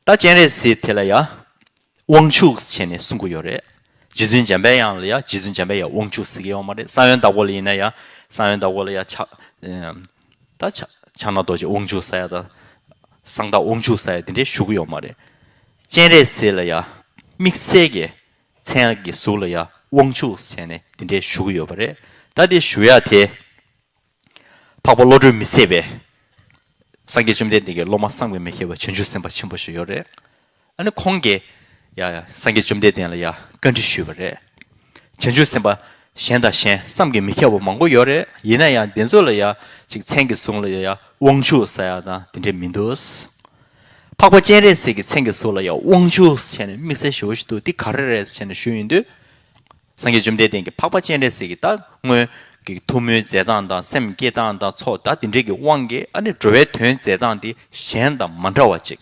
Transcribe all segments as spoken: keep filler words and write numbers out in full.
ད་སྤྱན་རས་གཟིགས་དེ་ལ་ཡ་དབང་ཕྱུག་བྱས་ནས་གསུང་གི་ཡོད་རེད། རྗེ་བཙུན་འཇམ་པའི་དབྱངས་ལ་ཡ་རྗེ་བཙུན་འཇམ་པའི་དབྱངས་དབང་ཕྱུག་ཟེར་གྱི་ཡོད་མ་རེད། གསང་བའི་བདག་པོ་ལ་ཡིན་ན་ཡ་གསང་བའི་བདག་པོ་ལ་ཡ་ཕྱག་ཨེམ། ད་ཕྱག་ཕྱག་ན་རྡོ་རྗེ་དབང་ཕྱུག་ཟེར་ཡ་དང་། གསང་བདག་དབང་ཕྱུག་ཟེར་ཡ་དེ་འདྲའི་ཞུ་གི་ཡོད་མ་རེད། སྤྱན་རས་གཟིགས་ལ་ཡ་དམིགས་བསལ་གྱི་མཚན་གྱི་གཟུགས་ལ་ཡ་དབང་ཕྱུག་ཟེར་ནས་དེ་འདྲའི་ཞུ་གི་ཡོད་པ་རེད། ད་དེ་ཞུ་ཡ་དེ། འཕགས་པ་བློ་གྲོས་མི་ཟད་པའི་སངས་རྒྱས་བཅོམ་ལྡན་འདས་ཀྱི་སློབ་མ་བསམ་གྱིས་མི་ཁྱབ་པ་བྱང་ཆུབ་སེམས་དཔའ་ཆེན་པོ་ཞིག་ཡོད་རེད། ཨ་ནི་ཁོང་གིས་ཡ་ཡ་སངས་རྒྱས་བཅོམ་ལྡན་འདས་ལ་ཡ་བཀའ་འདྲི་ཞུས་པ་རེད། བྱང་ཆུབ་སེམས་དཔའ་གཞན་དང་གཞན་བསམ་གྱིས་མི་ཁྱབ་པ་མང་པོ་ཡོད་རེད། ཡིན་ན་ཡང་དེ་ཚོ་ལ་ཡ་ཅིག་མཚན་གྱི་གཟུགས་ལ་ཡ་ཡ་དབང་ཕྱུག་ཟེར་ཡ་དང་དེ་འདྲས་མི་འདུག་འཕགས་པ་སྤྱན་རས་གཟིགས་ཀྱི་མཚན་གྱི་གཟུགས་ལ་ཡ་དབང་ཕྱུག་ཟེར་ནས་དམིགས་བསལ་ཞེ་པོ་ཞིག་འདུག་འདི་ག་རེ་རེད་ཟེར་ནས་ཞུས་ཡོང་དུས། སངས་རྒྱས་བཅོམ་ལྡན་འདས་ཀྱིས་འཕགས་པ་སྤྱན་རས་གཟིགས་ཀྱི་ད་སྔོན་གྱི་ཐུགས་སྨོན་མཛད་སྟངས་དང་སེམས་བསྐྱེད་སྟངས་དང་ཚོགས་ད་དེ་འདྲས་ཀྱི་དབང་གིས་ཨ་ནི་འགྲོ་བའི་དོན་མཛད་སྟངས་དེ་གཞན་དང་མ་འདྲ་བ་ཅིག་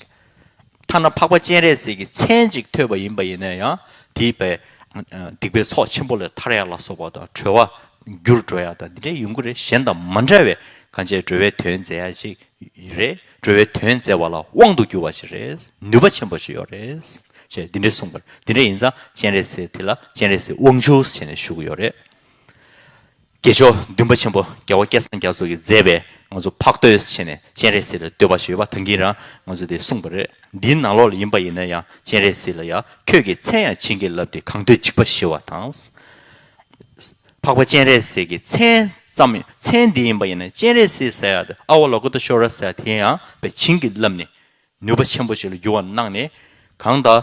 ཐ་ན་འཕགས་པ་སྤྱན་རས་གཟིགས་ཀྱི་མཚན་ཅིག་ཐོས་པ་ཡིན་པ་ཡིན་ན་ཡང་དེས་པའི་སྡིག་པའི་ཚོགས་ཆེན་པོ་ལས་ཐར་ཡ་ལ་སོགས་པ་དང་གྲོལ་བ་འགྱུར་འགྲོ་ཡ་དང་དེ་འདྲས་ཡོང་གི་རེད། གཞན་དང་མ་འདྲ་བའི་གང་ཅིའི་འགྲོ་བའི་དོན་མཛད་ཡ་ཅིག་རེད། འགྲོ་བའི་དོན་མཛད་པ་ལ་དབང་དུ་གྱུར་པ་ཞིག་རེད། ནུས་པ་ཆེན་པོ་ཞིག་ཡོད་རེད། ཅེས་འདི་འདྲས་གསུངས་པ་རེད། འདི་འདྲས་ཡིན་ཙང་སྤྱན་རས་གཟིགས་དེ་ལ་སྤྱན་རས་གཟིགས་དབང་ཕྱུག་ཟེར་ནས་ཞུ་གི་ཡོད་རེད། དགེ་སྦྱོར་འདུན་པ་ཆེན་པོ་རྒྱལ་བ་སྐལ་བཟང་རྒྱ་མཚོ་གིས་མཛད་པའི་ང་ཚོ་འཕགས་བསྟོད་ཟེར་ནས་སྤྱན་རས་གཟིགས་ལ་བསྟོད་པ་ཞུས་པ་ད་གིན་རང་ང་ཚོ་དེ་གསུངས་པ་རེད། འདིའི་ནང་ལོགས་ལ་ཡིན་པ་ཡིན་ན་ཡང་སྤྱན་རས་གཟིགས་ལ་ཡང་ཁྱོད་ཀྱི་མཚན་ཡང་བྱིན་གྱིས་བརླབས་ཏེ་གང་འདོད་འཇིགས་པ་ཞི་བ་དང་། འཕགས་པ་སྤྱན་རས་གཟིགས་ཀྱི་མཚན་ཙམ་མཚན་འདི་ཡིན་པ་ཡིན་ན་སྤྱན་རས་གཟིགས་ཟེར་ཡ་དེ་ཨ་ཝ་ལོ་ཀི་ཏ་ཤྭ་ར་ཟེར་ཡ་དེ་ཡང་དཔེ་བྱིན་གྱིས་བརླབས་ནས་ནུས་པ་ཆེན་པོ་ཞིག་ལ་འགྱུར་བ་གནང་ནས་གང་ལྟར་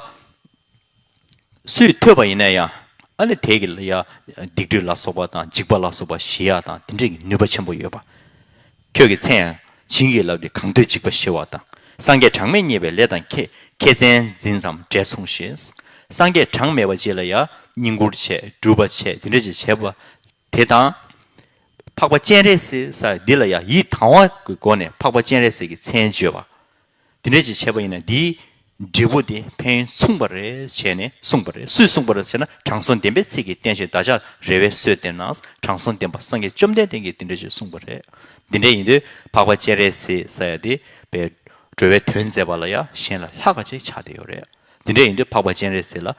སུས་ཐོས་པ་ཡིན་ན་ཡང་ཨ་ནི་དེ་གི་ལ་ཡ་སྡིག་སྒྲིབ་ལ་སོགས་པ་དང་འཇིགས་པ་ལ་སོགས་པ་ཞི་ཡ་དང་དེ་འདྲའི་གི་ནུས་པ་ཆེན་པོ་ཡོད་པ། ཁྱོད་ཀྱི་མཚན་ཡང་བྱིན་གྱིས་བརླབས་ཏེ་གང་འདོད་འཇིགས་པ་ཞི་བ་དང་། སངས་རྒྱས་གྲངས་མེད་མཉེས་པའི་ལས་དང་ཁྱད་ཁྱད་མཚན་འཛིན་ཙམ་འབྲས་མཚུངས་ཤིང་། སངས་རྒྱས་གྲངས་མེད་པ་ཅིག་ལ་ཡང་བསྙེན་བཀུར་བྱས་སྒྲུབ་པ་བྱས་དེ་འདྲ་ཅིག་བྱས་པ་དེ་དང་། འཕགས་པ་སྤྱན་རས་གཟིགས་ས་འདི་ལ་ཡང་ཡིད་དང་བ་གི་སྒོ་ནས་འཕགས་པ་སྤྱན་རས་གཟིགས་ཀྱི་མཚན་བརྗོད་པ། དེ་འདྲ་ཅིག་བྱས་པ་ཡིན་ན་འདིའི་འབྲས་བུ་དེ་ཕན་ཡོན་མཚུངས་པ་རེད་བྱས་ནས་གསུངས་པ་རེད། སུས་གསུངས་པ་རེད་ཟེར་ན་དྲང་སྲོང་བདེན་པའི་ཚིག་གིས་བསྟན་ཞིང་བདག་ཅག་རེ་བའི་གསོས་བསྟན་ན་དྲང་སྲོང་བདེན་པ་སངས་རྒྱས་བཅོམ་ལྡན་འདས་ཀྱིས་དེ་འདྲ་ཞིག་གསུངས་པ་རེད། འདི་འདྲ་ཡིན་དུས་འཕགས་པ་སྤྱན་རས་གཟིགས་ཟེར་ཡ་དེ་པའི་འགྲོ་བའི་དོན་མཛད་པ་ལ་ཡང་གཞན་ལས་ལྷག་ག་ཅིག་ཆགས་བསྡད་ཡོད་རེད། འདི་འདྲ་ཡིན་དུས་འཕགས་པ་སྤྱན་རས་གཟིགས་ལ་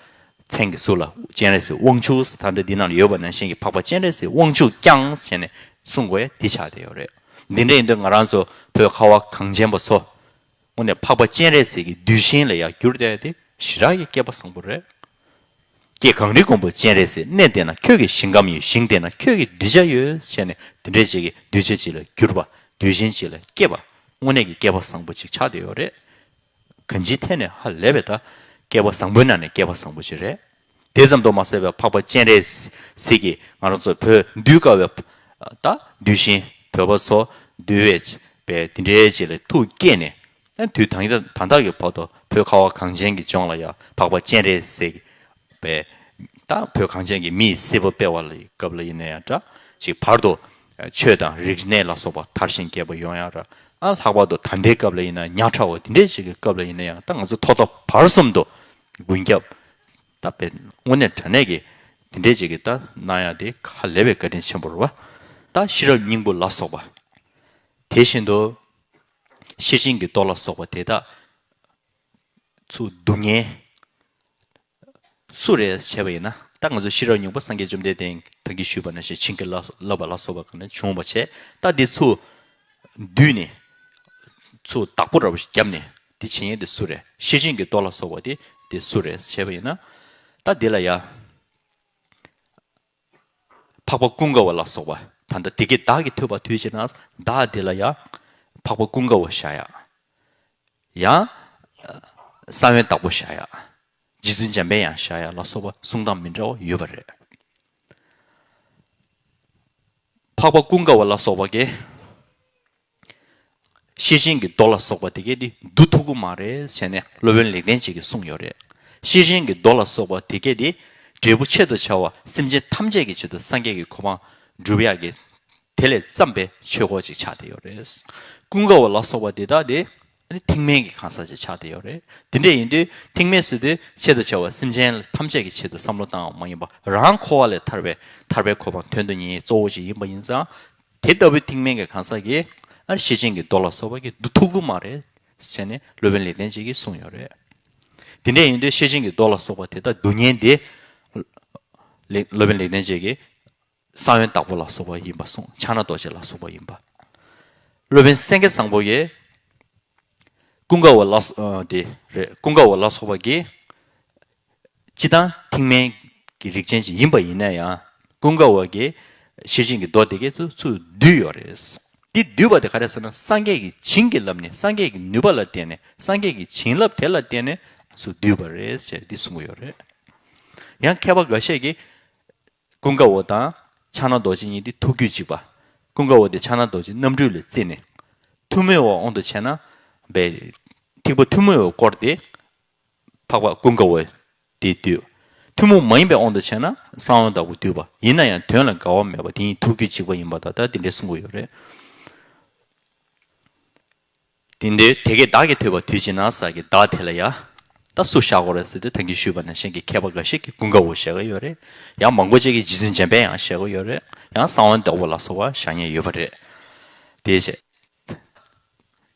མཚན་གྱི་གཟུགས་ལ་སྤྱན་རས་གཟིགས་དབང་ཕྱུག་ད་ལྟ་འདི་ནང་ལ་ཡོད་པ་ནང་བཞིན་གྱི་འཕགས་པ་སྤྱན་རས་གཟིགས་དབང་ཕྱུག་ཀྱང་ཟེར་ནས་གསུང་དགོས་ཡ་འདི་ཆགས་བསྡད་ཡོད་རེད། འདི་འདྲ་ཡིན་དུས་ང་རང་ཚོ་བོད་ཁ་བ་གངས་ཅན་པ་ཚོ། དངོས་གནས་འཕགས་པ་སྤྱན་རས་གཟིགས་ཀྱི་གདུལ་ཞིང་ལ་ཡང་གྱུར་བསྡད་དེ་ཞེ་དྲག་གི་སྐལ་པ་བཟང་པོ་རེད། ཀྱེ་གངས་རིའི་མགོན་པོ་སྤྱན་རས་གཟིགས། གནས་འདི་ན་ཁྱོད་ཀྱི་ཞིང་ཁམས་ཡོད། ཞིང་འདི་ན་ཁྱོད་ཀྱི་གདུལ་བྱ་ཡོད་ཟེར་ནས་འདི་འདྲའི་ཅིག་གི་གདུལ་བྱ་ཅིག་ལ་གྱུར་པ་གདུལ་ཞིང་ཅིག་ལ་སྐྱེས་པ་དངོས་གནས་ཀྱི་སྐལ་པ་བཟང་པོ་ཅིག་ཆགས་བསྡད་ཡོད་རེད། གང་ཅིའི་ཐད་ནས་ཧ་ལས་པའི་ད་སྐལ་པ་བཟང་པོའི་ནང་ནས་སྐལ་པ་བཟང་པོ་ཅིག་རེད། དེ་ཙམ་དུ་མ་ཟད་པའི་འཕགས་པ་སྤྱན་རས་གཟིགས་ཀྱིས་ང་རང་ཚོ་བོད་འདུལ་དཀའ་བའི་ད་གདུལ་ཞིང་བོད་པ་ཚོ་འདུལ་བའི་པའི་དེ་འདྲའི་ཅིག་ལ་ཐུགས་བསྐྱེད་ནས། ཨ་དུས་ད་ལྟ་ད་ལྟ་གི་བར་དུ་བོད་ཁ་བ་གངས་ཅན་གྱི་ལྗོངས་ལ་ཡང་འཕགས་པ་སྤྱན་རས་གཟིགས་པའི་ད་བོད་གངས་ཅན་གྱི་མི་ཡི་སྲིད་པ་སྤེལ་བ་ལ་སྐབས་ལ་ཡིན་ན་ཡང་འདྲ་ཅིག་བར་དུ་ཆོས་དང་རིག་གནས་ལ་སོགས་པ་དར་ཞིང་རྒྱས་པ་ཡོང་ཡ་ར། ཨ་ལྷག་པར་དུ་ད་ལྟའི་སྐབས་ལ་ཡིན་ན་ཉག་ཕྲ་བ་དེ་འདྲའི་ཅིག་གི་སྐབས་ལ་ཡིན་ན་ཡང་ད་ང་ཚོ་ཐོག་མཐའ་བར་གསུམ་དུ་མགོན་སྐྱབས་ད་དཔེ་དངོས་གནས་དྲང་གནས་ཀྱི་དེ་འདྲའི་ཅིག་གི་ད་གནང་ཡ་དེ་ཧ་ལས་པའི་བཀའ་དྲིན་ཆེན་པོ་རེད་བ། ད་ཤེས་རབ་སྙིང་པོ་ལ་སོགས་པ་དེ་བཞིན་དུ། ཤེར་ཕྱིན་གྱི་མདོ་ལ་སོགས་པ་དེ་དག་ཚུར་བསྡུ་མཁན་སུ་རེད་བྱས་པ་ཡིན་ན། ད་ང་ཚོ་ཤེས་རབ་སྙིང་པོ་སངས་རྒྱས་བཅོམ་ལྡན་འདས་ད་གིན་ཞུས་པ་ནང་བཞིན་བྱིན་གྱིས་བརླབས་པ་ལ་སོགས་པ་གང་ནས་བྱུང་བ་བྱས། ད་འདི་ཚུར་བསྡུས་ནས་ཚུར་བདག་པོ་འདྲ་བོ་ཞིག་བརྒྱབ་ནས་འདི་བྱེད་མཁན་དེ་སུ་རེད། ཤེར་ཕྱིན་གྱི་མདོ་ལ་སོགས་པ་དེ་དེ་སུ་རེད་བྱས་པ་ཡིན་ན། ད་འདི་ལ་ཡ། འཕགས་པ་ཀུན་དགའ་བོ་ལ་སོགས་པ་ད་ལྟ་དེ་སྐད་བདག་གིས་ཐོས་པ་དུས་ཕྱིས་ན་བདག་དེ་ལ་ཡང་འཕགས་པ་ཀུན་དགའ་བོ་བཞག་ཡ། ཡང་གསང་བའི་བདག་པོ་བཞག་ཡ། རྗེ་བཙུན་འཇམ་པའི་དབྱངས་བཞག་ཡ་ལ་སོགས་པ་གསུང་སྟངས་མི་འདྲ་བ་ཡོད་པ་རེད། འཕགས་པ་ཀུན་དགའ་བོ་ལ་སོགས་པ་གིས། ཤེར་ཕྱིན་གྱི་མདོ་ལ་སོགས་པ་དེ་གས་དེ་བསྡུ་ཐུབ་ཀྱི་མ་རེད་ཟེར་ནས་སློབ་དཔོན་ལེགས་ལྡན་འབྱེད་ཀྱིས་གསུངས་ཡོད་རེད། ཤེར་ཕྱིན་གྱི་མདོ་ལ་སོགས་པ་དེ་གས་དེ་འབྲས་བུ་ཆེད་དུ་བྱ་བ་སེམས་ཅན་ཐམས་ཅད་ཀྱི་ཆེད་དུ་སངས་རྒྱས་ཀྱི་གོ་འཕང་སྒྲུབ་ཡག་གི་དེ་ལས་བརྩམས་པའི་ཆོས་སྐོར་ཅིག་ཆགས་བསྡད་ཡོད་རེད། ཀུན་དགའ་བོ་ལ་སོགས་པ་དེ་དག་དེ་ཨ་ནི་ཐེག་དམན་གྱི་གང་ཟག་ཅིག་ཆགས་བསྡད་ཡོད་རེད། དེ་འདྲ་ཡིན་དུས་ཐེག་དམན་ཟེར་དུས་ཆེད་དུ་བྱ་བ་སེམས་ཅན་ཐམས་ཅད་ཀྱི་ཆེད་དུ་བསམ་བློ་བཏང་བ་མ་ཡིན་པ་རང་འཁོར་བ་ལས་ཐར་པའི་ཐར་པའི་གོ་འཕང་དོན་དུ་གཉེར་གཙོ་བོ་ཅིག་ཡིན་པ་ཡིན་ཙང་། དེ་ལྟ་བུའི་ཐེག་དམན་གྱི་གང་ཟག་གིས་ཨ་ཤེར་ཕྱིན་གྱི་མདོ་ལ་སོགས་པ་གིས་བསྡུ་ཐུབ་ཀྱི་མ་རེད་ཟེར་ནས་སློབ་དཔོན་ལེགས་ལྡན་འབྱེད་ཀྱིས་གསུངས་ཡོད་རེད། དེ་འདྲ་ཡིན་དུས་ཤེར་ཕྱིན་གྱི་མདོ་ལ་སོགས་པ་དེ་དག་སྡུག་བསྔལ་དེ་ལེགས་སློབ་དཔོན་ལེགས་ལྡན་འབྱེད་ཀྱི་གསང་བའི་བདག་པོ་ལ་སོགས་པ་ཡིན་པ་གསུངས། ཕྱག་ན་རྡོ་རྗེ་ལ་སོགས་པ་ཡིན་པ། སློབ་དཔོན་སེང་གེ་བཟང་པོ་ཡིས་ཀུན་དགའ་བོ་ལ་སོ་ཨ་དེ་རེད། ཀུན་དགའ་བོ་ལ་སོགས་པ་གིས་སྤྱིར་བཏང་ཐེག་དམན་གྱི་རིགས་ཅན་ཞིག་ཡིན་པ་ཡིན་ན་ཡང་ཀུན་དགའ་བོ་གིས་ཤེར་ཕྱིན་གྱི་མདོ་དེ་གའི་ཚུར་ཚུར་བསྡུས་ཡོད་རེད། འདི་བསྡུས་པ་དེ་ག་རེ་ཟེར་ན། སངས་རྒྱས་ཀྱི་བྱིན་གྱིས་བརླབས་ནས། སངས་རྒྱས་ཀྱི་ནུས་པ་ལ་བརྟེན་ནས། སངས་རྒྱས་ཀྱི་བྱིན་རླབས་དེ་ལ་བརྟེན་ནས་ཚུར་བསྡུས་པ་རེད་ཟེར་འདི་གསུང་གི་ཡོད་རེད། ཡང་མཁས་པ་འགའ་ཤས་ཀྱིས་ཀུན་དགའ་བོ་དང་ཕྱག་ན་རྡོ་རྗེ་གཉིས་དེ་ཐུགས་རྒྱུད་གཅིག་པ། ཀུན་དགའ་བོ་དེ་ཕྱག་ན་རྡོ་རྗེ་རྣམ་འཕྲུལ་ལ་བརྩིས་ནས། ཐུན་མོང་བའི་དབང་དུ་བྱས་ན་བའི་ཐེག་པ་ཐུན་མོང་བའི་སྐོར་དེ་འཕགས་པ་ཀུན་དགའ་བོ་དེས་བསྡུས། ཐུན་མོང་མ་ཡིན་པའི་དབང་དུ་བྱས་ན་གསང་བའི་བདག་པོས་བསྡུས་པ་ཡིན་ན་ཡང་དོན་ལ་འགལ་བ་མེད་པ་དེ་ཉིད་ཐུགས་རྒྱུད་གཅིག་པ་ཡིན་པ་དང་། ད་དེ་འདྲའི་གསུང་གི་ཡོད་རེད། དེ་འདྲའི་དེ་སྐད་བདག་གིས་ཐོས་པ་དུས་གཅིག་ན་ཟེར་གྱི་བདག་དེ་ལ་ཡ། ད་སུ་བཞག་དགོས་རེད་ཟེར་དུས་ད་གིན་ཞུས་པ་ནང་བཞིན་གྱི་མཁས་པ་འགའ་ཤས་ཀྱིས་ཀུན་དགའ་བོ་བཞག་གི་ཡོད་རེད། ཡང་མང་པོ་ཅིག་གིས་རྗེ་བཙུན་འཇམ་དཔལ་དབྱངས་བཞག་གི་ཡོད་རེད། ཡང་གསང་བའི་བདག་པོ་ལ་སོགས་པ་བཞག་མཁན་ཡོད་པ་རེད། དེ་བྱས།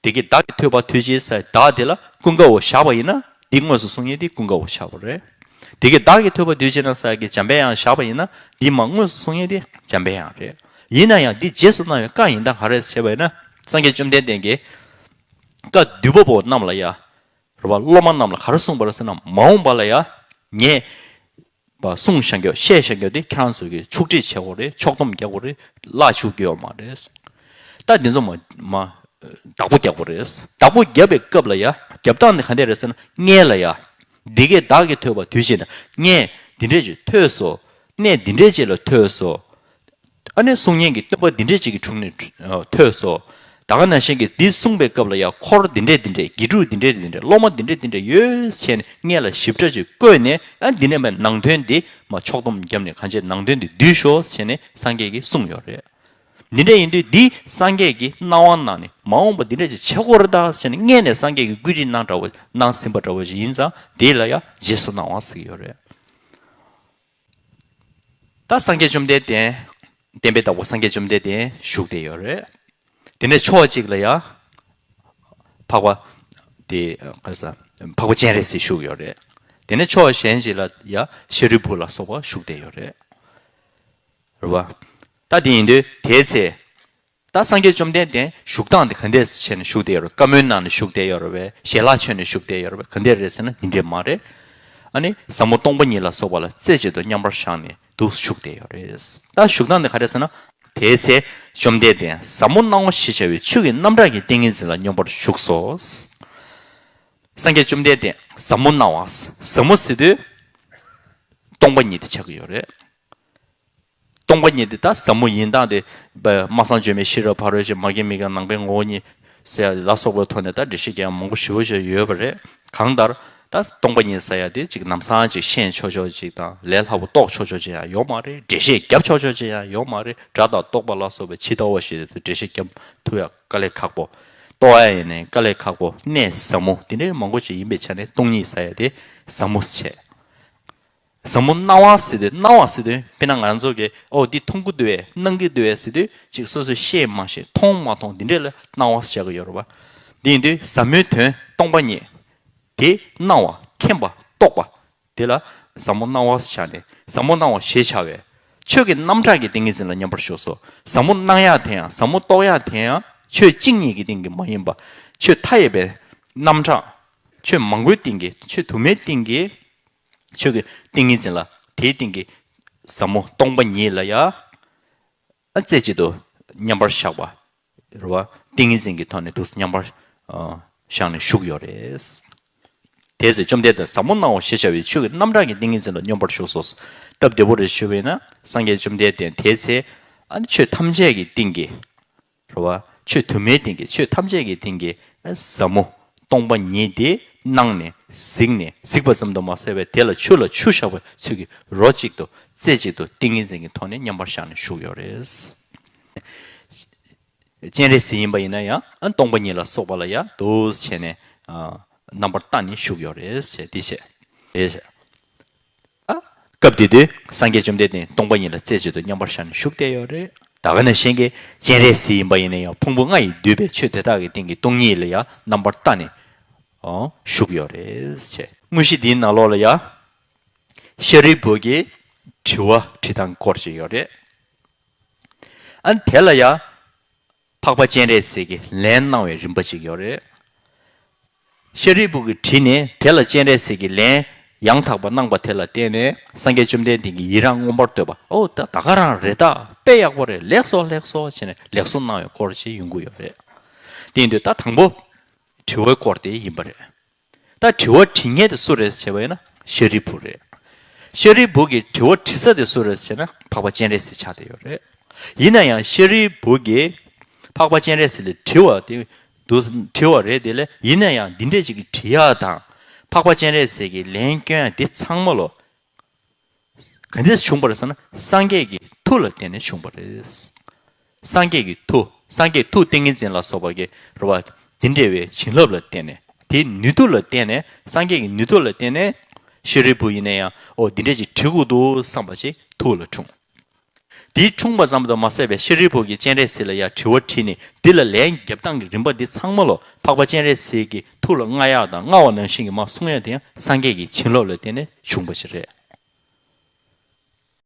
དེ་སྐད་བདག་གིས་ཐོས་པ་དུས་གཅིག་ཟེར་བདག་དེ་ལ་ཀུན་དགའ་བོ་བཞག་པ་ཡིན་ན། འདི་དངོས་སུ་གསུང་མཁན་དེ་ཀུན་དགའ་བོ་བཞག་པ་རེད། དེ་སྐད་བདག་གིས་ཐོས་པ་དུས་གཅིག་ན་ཟེར་གྱི་འཇམ་དཔལ་དབྱངས་བཞག་པ་ཡིན་ན། འདི་མར་དངོས་སུ་གསུང་མཁན་དེ་འཇམ་དཔལ་དབྱངས་རེད། ཡིན་ན་ཡང་འདི་རྗེས་སུ་གནང་བའི་བཀའ་ཡིན་སྟངས་ག་རེ་ཟེར་བ་ཡིན་ན། སངས་རྒྱས་བཅོམ་ལྡན་འདས་ཀྱིས་བཀའ་བསྡུ་བ་པོ་རྣམས་ལ་ཡ། རེད་བ། སློབ་མ་རྣམས་ལ་ག་རེ་གསུངས་པ་རེད་ཟེར་ན། མ་འོངས་པ་ལ་ཡ་ངས་པ་གསུངས་བཞག་རྒྱུ། བཤད་བཞག་རྒྱུ་དེ་ཁྱེད་རང་ཚོ་གིས་ཕྱོགས་སྒྲིག་བྱེད་དགོས་རེད། ཕྱོགས་སྡོམ་རྒྱག་དགོས་རེད། བརླག་བཅུག་རྒྱུ་ཡོད་མ་རེད། ད་འདི་ཚོ་མ་མ་བདག་པོ་རྒྱག་དགོས་རེད། བདག་པོ་རྒྱབ་པའི་སྐབས་ལ་ཡ། རྒྱབ་སྟངས་དེ་ག་འདྲ་རེད་ཟེར་ན། སྔོན་ལ་ཡ། འདི་སྐད་བདག་གིས་ཐོས་པ་དུས་གཅིག་ན། ངས་འདི་འདྲས་ཅིག་ཐོས་སོ། གནས་འདི་འདྲས་ཅིག་ལ་ཐོས་སོ། ཨ་ནི་གསུང་མཁན་གྱི་སྟོན་པ་འདི་འདྲས་ཅིག་གི་དྲུང་ནས་ཨ་ཐོས་སོ། ད་ག་ནང་བཞིན་གྱི་འདི་གསུངས་པའི་སྐབས་ལ་ཡང་འཁོར་འདི་འདྲས་འདི་འདྲས། དགེ་ཕྲུག་འདི་འདྲས་འདི་འདྲས། སློབ་མ་འདི་འདྲས་འདི་འདྲས་ཡོད་ཟེར་ནས་སྔོན་ལ་ཞིབ་ཕྲ་ཅིག་བཀོད་ནས། ཨ་འདི་ནས་མར་ནང་དོན་འདི་མར་ཕྱོགས་སྡོམ་བརྒྱབ་ནས། གང་བྱས་ནང་དོན་འདི་བསྡུས་ཤོག་ཟེར་ནས་སངས་རྒྱས་ཀྱིས་གསུངས་ཡོད་རེད། འདི་འདྲས་ཡིན་དུས་འདི་སངས་རྒྱས་ཀྱི་གནང་བ་གནང་ནས། མ་འོངས་པ་འདི་འདྲས་ཅིག་བྱེད་དགོས་རེད་ད་ཟེར་ནས་སྔོན་ནས་སངས་རྒྱས་ཀྱིས་བཀོད་སྒྲིག་གནང་འདྲ་བོ། གནང་ཟིན་པ་འདྲ་བོ་ཞིག་ཡིན་ཙང་། དེ་ལ་ཡང་རྗེས་སུ་གནང་བ་ཟེར་གྱི་ཡོད་རེད། ད་སངས་རྒྱས་བཅོམ་ལྡན་འདས། བསྟན་པའི་བདག་པོ་སངས་རྒྱས་བཅོམ་ལྡན་འདས་བཞུགས་བསྡད་ཡོད་རེད། དེ་ནས་ཕྱོགས་གཅིག་ལ་ཡ། འཕགས་པ། དེ་ག་རེ་ཟེར། འཕགས་པ་སྤྱན་རས་གཟིགས་བཞུགས་ཡོད་རེད། དེ་ནས་ཕྱོགས་གཞན་ཞིག་ལ་ཡ་ཤཱ་རིའི་བུ་ལ་སོགས་པ་བཞུགས་བསྡད་ཡོད་རེད། རེད་བ། ད་དེ་ཡིན་དུས་དེའི་ཚེ། ད་སངས་རྒྱས་བཅོམ་ལྡན་འདས་བཞུགས་སྟངས་དེ་ག་འདྲས་བྱས་ནས་བཞུགས་བསྡད་ཡོད་རེད། བཀའ་མོལ་གནང་ནས་བཞུགས་བསྡད་ཡོད་རེད་པས། ཞལ་ལག་མཆོད་ནས་བཞུགས་བསྡད་ཡོད་རེད་པས། ག་འདྲས་རེད་ཟེར་ན་འདི་འདྲས་མ་རེད། ཨ་ནི་ཟབ་མོ་སྟོང་པ་ཉིད་ལ་སོགས་པ་ལ་རྩེ་གཅིག་ཏུ་མཉམ་པར་བཞག་ནས་འདུག་བཞུགས་བསྡད་ཡོད་རེད། ད་བཞུགས་སྟངས་དེ་ག་རེ་ཟེར་ན། དེའི་ཚེ་བཅོམ་ལྡན་འདས་ཟབ་མོ་སྣང་བ་ཞེས་བྱ་བའི་ཆོས་ཀྱི་རྣམ་གྲངས་ཀྱི་ཏིང་ངེ་འཛིན་ལ་སྙོམས་པར་ཞུགས་སོ། སངས་རྒྱས་བཅོམ་ལྡན་འདས་ཟབ་མོ་སྣང་བ། ཟབ་མོ་ཟེར་དུས་སྟོང་པ་ཉིད་དེ་ཆགས་ཀྱི་ཡོད་རེད། སྟོང་པ་ཉིད་དེ་ད་ཟབ་མོ་ཡིན་སྟངས་དེ། པ། སྨྲ་བསམ་བརྗོད་མེད་ཤེས་རབ་ཕ་རོལ་ཕྱིན། མ་སྐྱེས་མི་འགག་ནམ་མཁའི་ངོ་བོ་ཉིད་ཟེར་ཡ་ལ་སོགས་པའི་ཐོག་ནས་ད་འགྲེལ་བཤད་རྒྱག་ཡ་མང་པོ་ཞེ་པོ་ཅིག་ཡོད་པ་རེད། གང་ལྟར་ད་སྟོང་པ་ཉིད་ཟེར་ཡ་དེ་ཅིག་ལམ་སང་ཅིག་ཤེས་ཆོག་ཆོག་ཅིག་དང་། ལས་སླ་པོ་རྟོགས་ཆོག་ཆོག་ཅིག་ཡང་ཡོད་མ་རེད། འགྲེལ་བཤད་རྒྱབ་ཆོག་ཆོག་ཅིག་ཡང་ཡོད་མ་རེད། སྒྲ་དང་རྟོག་པ་ལ་སོགས་པའི་ཇི་ལྟ་བ་བཞིན་དུ་འགྲེལ་བཤད་རྒྱབ་ཐུབ་ཡ་དཀའ་ལས་ཁག་པོ། རྟོགས་ཡ་ཡིན་ནའི་དཀའ་ལས་ཁག་པོ། གནད་ཟབ་མོ་དེ་འདྲའི་མང་པོ་ཅིག་ཡིན་པའི་ཆ་ནས། སྟོང་ཉིད་ཟེར་ཡ་དེ་ཟབ་མོ་བྱས། ཟབ་མོ་སྣང་བ་ཟེར་དུས། སྣང་བ་ཟེར་དུས་དཔེར་ན་ང་ཚོ་གིས་ཨོ་འདི་མཐོང་གི་འདུག་བས། སྣང་གི་འདུག་བས་ཟེར་དུས་ཅིག་སོ་སོས་ཤེས་མ་ཤེས། མཐོང་མ་མཐོང་། འདི་འདྲས་ལ་སྣང་བ་ཟེར་གྱི་ཡོད་རེད་བ། འདི་ཡིན་དུས་ཟབ་མོའི་དོན་སྟོང་པ་ཉིད་དེ་སྣང་བ། མཁྱེན་པ། རྟོགས་པ་དེ་ལ་ཟབ་མོ་སྣང་བ་ཟེར་བྱས་ནས། ཟབ་མོ་སྣང་བ་ཞེས་བྱ་བའི་ཆོས་ཀྱི་རྣམ་གྲངས་ཀྱི་ཏིང་ངེ་འཛིན་ལ་སྙོམས་པར་ཞུགས་སོ། ཟབ་མོ་སྣང་ཡག་དེ་ཡང་། ཟབ་མོ་རྟོགས་ཡག་དེ་ཡང་ཆོས་གཅིག་ཉིད་ཀྱི་སྟེང་གི་མ་ཡིན་པ། ཆོས་མཐའ་ཡས་པའི་རྣམ་གྲངས། ཆོས་མང་པོའི་སྟེང་གི། ཆོས་དུ་མའི་སྟེང་གི། ཆོས་ཀྱི་ཏིང་ངེ་འཛིན་ལ། དེའི་སྟེང་གི་ཟབ་མོ་སྟོང་པ་ཉིད་ལ་ཡ། ཨ། རྩེ་གཅིག་ཏུ་མཉམ་པར་བཞག་པ། རེད་བ། ཏིང་ངེ་འཛིན་གྱི་ཐོག་ནས་འདུག་སེ་མཉམ་པར། ཨ། བཞག་ནས་བཞུགས་ཡོད་རེད། དེའི་ཚེ་བཅོམ་ལྡན་འདས་ཟབ་མོ་སྣང་བ་ཞེས་བྱ་བའི་ཆོས་ཀྱི་རྣམ་གྲངས་ཀྱི་ཏིང་ངེ་འཛིན་ལ་སྙོམས་པར་ཞུགས་སོ། སྟབས་བདེ་པོ་རེ་ཞུས་པ་ཡིན་ན། སངས་རྒྱས་བཅོམ་ལྡན་འདས་དེའི་ཚེ། ཨ་ནི་ཆོས་ཐམས་ཅད་ཀྱི་སྟེང་གི། རེད་བ། ཆོས་དུ་མའི་སྟེང་གི། ཆོས་ཐམས་ཅད་ཀྱི་སྟེང་གི། ཨ། ཟབ་མོ་སྟོང་པ་ཉིད་དེ་སྣང་ནས་གཟིགས་ནས། གཟིགས་པ་ཙམ་དུ་མ་ཟད་པའི་དེ་ལ་ཆུ་ལ་ཆུ་བཞག་པའི་ཚུལ་གྱིས་རོ་གཅིག་ཏུ་རྩེ་གཅིག་ཏུ་ཏིང་ངེ་འཛིན་གྱི་ཐོག་ནས་མཉམ་པར་བཞག་ནས་བཞུགས་ཡོད་རེད། སྤྱན་རས་གཟིགས་ཡིན་པ་ཡིན་ན་ཡང་། ཨ། སྟོང་པ་ཉིད་ལ་སོགས་པ་ལ་ཡང་འདུག་སེ་བྱས་ནས། ཨ། རྣམ་པར་བལྟས་ནས་བཞུགས་ཡོད་རེད་ཟེར། འདི་བྱས། རེད་ཟེར། ཨ། སྐབས་དེ་དུས་སངས་རྒྱས་བཅོམ་ལྡན་འདས་སྟོང་པ་ཉིད་ལ་རྩེ་གཅིག་ཏུ་མཉམ་པར་བཞག་ནས་བཞུགས་བསྡད་ཡོད་རེད། ད་ག་ནང་བཞིན་གྱི་སྤྱན་རས་གཟིགས་ཡིན་པ་ཡིན་ན་ཡང་། ཕུང་པོ་ལྔ་ཡིས་བསྡུས་པའི་ཆོས་དེ་དག་གི་སྟེང་གི་སྟོང་ཉིད་ལ་ཡང་རྣམ་པར་བལྟས་ནས། ཨང་བཞུགས་ཡོད་རེད་ཟེར། དངོས་གཞི་འདིའི་ནང་ལོགས་ལ་ཡ། ཤཱ་རིའི་བུ་གིས་དྲི་བ་དྲི་སྟངས་སྐོར་ཅིག་ཡོད་རེད། ཨ་ནི་དེ་ལ་ཡ། འཕགས་པ་སྤྱན་རས་གཟིགས་ཀྱིས་ལན་གནང་བའི་རིམ་པ་ཅིག་ཡོད་རེད། ཤཱ་རིའི་བུ་གིས་དྲིས་ནས་དེ་ལ་སྤྱན་རས་གཟིགས་ཀྱིས་ལན་ཡང་དག་པ་གནང་པ་དེ་ལ་བརྟེན་ནས་སངས་རྒྱས་བཅོམ་ལྡན་འདས་ཀྱིས་ཡི་རང་མངོན་པར་བསྟོད་པ། ཨོ་ད་ད་ག་རང་རེད་ད། དཔེ་ཡག་པོ་རེད། ལེགས་སོ་ལེགས་སོ་བྱས་ནས་ལེགས་སོ་གནང་བའི་སྐོར་ཅིག་ཡོང་གི་ཡོད་རེད། དེ་ཡིན་དུས་ད་དང་པོ་དྲི་བའི་སྐོར་དེ་ཡིན་པ་རེད། ད་དྲི་བ་དྲི་མཁན་དེ་སུ་རེད་ཟེར་བ་ཡིན་ན་ཤཱ་རིའི་བུ་རེད། ཤཱ་རིའི་བུ་གིས་དྲི་བ་དྲི་ས་དེ་སུ་རེད་ཟེར་ན་འཕགས་པ་སྤྱན་རས་གཟིགས་ཆགས་བསྡད་ཡོད་རེད། ཡིན་ན་ཡང་ཤཱ་རིའི་བུ་གིས་འཕགས་པ་སྤྱན་རས་གཟིགས་ལ་དྲི་བ་དེ་འདུག་དྲི་བ་རེད་དེ་ལས། ཡིན་ན་ཡང་འདི་འདྲས་ཅིག་གི་དྲི་ཡག་དང་འཕགས་པ་སྤྱན་རས་གཟིགས་ཀྱིས་ལན་སྐྱོན་ཡག་འདི་ཚང་མ་ལོ། ག་འདྲས་བྱུང་བ་རེད་ཟེར་ན་སངས་རྒྱས་ཀྱི་མཐུ་ལ་བརྟེན་ནས་བྱུང་བ་རེད། སངས་རྒྱས་ཀྱི་མཐུ། སངས་རྒྱས་ཐུགས་ཏིང་ངེ་འཛིན་ལ་སོགས་པ་གི་རེད་བ། འདི་འདྲ་བའི་བྱིན་རླབས་ལ་བརྟེན་ནས། དེའི་ནུས་མཐུ་ལ་བརྟེན་ནས། སངས་རྒྱས་ཀྱི་ནུས་མཐུ་ལ་བརྟེན་ནས་ཤཱ་རིའི་བུ་ཡིན་ན་ཡང་ཨོ་འདི་འདྲ་ཅིག་དྲི་དགོས་འདུག་བསམ་པ་ཅིག་ཐུགས་ལ་འཁྲུངས། དེ་འཁྲུངས་པ་ཙམ་དུ་མ་ཟད་པའི་ཤཱ་རིའི་བུ་གིས་སྤྱན་རས་གཟིགས་ལ་ཡང་དྲི་བ་དྲིས་ནས་འདི་ལ་ལན་རྒྱབ་སྟངས་ཀྱི་རིམ་པ་འདི་ཚང་མ་ལོ། འཕགས་པ་སྤྱན་རས་གཟིགས་ཀྱི་ཐུགས་ལ་མངའ་ཡག་དང་མངའ་བ་ནང་བཞིན་གྱི་མར་གསུང་ཡག་དེ་ཡང་སངས་རྒྱས་ཀྱི་བྱིན་རླབས་ལ་བརྟེན་ནས་བྱུང་བ་ཞིག་རེད།